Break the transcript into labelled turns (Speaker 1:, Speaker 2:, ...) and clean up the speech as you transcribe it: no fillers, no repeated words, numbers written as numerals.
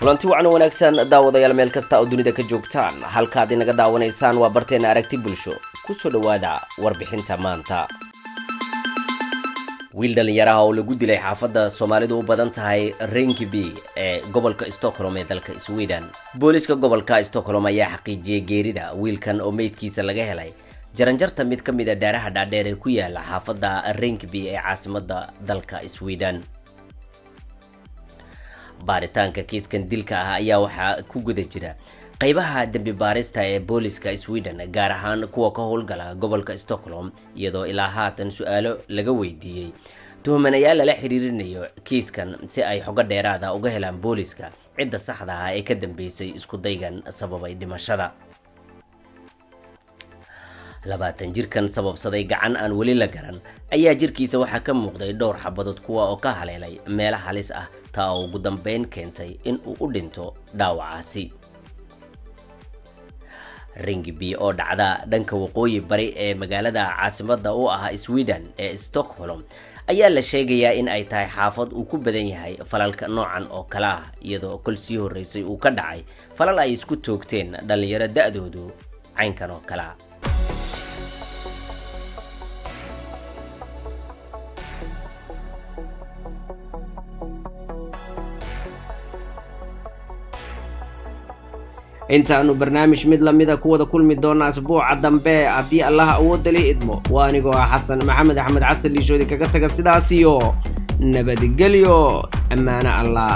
Speaker 1: Kulanti wacan wanaagsan daawadayaal, meel kasta oo dunida ka joogtaan, halkaad inaga daawanaysaan waa barteena Aragti Bulsho. Kusoo dhowaada warbixinta maanta. Wiil dhallinyaraha oo lagu dilay xaafadda Soomaalidu u badan tahay Rinkeby ee gobolka Stockholm ee dalka Sweden. Booliska gobolka Stockholm ayaa xaqiijiyey geerida wiilkan oo meydkiisa laga helay jaranjarta mid ka mid a daaraha dhaadheer ee ku yaala xaafadda Rinkeby ee caasimadda dalka Sweden. Baaritaanka kiiskan dilka ah ayaa waxaa ku guda jira qaybaha dembi baarista ee booliska Sweden, gaar ahaan kuwa ka howlgala gobolka Stockholm, iyadoo ilaa haatan su-aalo laga weydiiyey tuhmanayaal lala xiriirinayo kiiskan si ay xogo dheeraada uga helaan booliska cidda saxda ah ee ka dambeysay isku daygan sababay dhimashada 20 jirkan. Sababsaday gacan aan weli la garan ayaa jirkiisa waxaa ka muuqday dhowr xabadood, kuwa oo ka haleelay meelo halis ah, taa oo ugu dambeyn keentay in uu u dhinto dhaawacaasi. Rinkeby oo dhacda dhanka waqooyi bari ee magaalada caasimada u ah Sweden ee Stockholm ayaa la sheegayaa in ay tahay xaafad uu ku badan yahay falalka noocan oo kale ah, iyadoo kol sii horreysay uu ka dhacay falal ay isku toogteen dhallinyaro da-doodu caynkan oo kalea. Intaanu barnaamij mid lamida ku wada kulmi doona asbuuca dambe, haddii Allah awoodda li idmo, waa anigoo ah Xasan Maxamed Axmed Xasan Liishoodi kaga taga sidaas iyo nabadgelyo, ammaano Allah.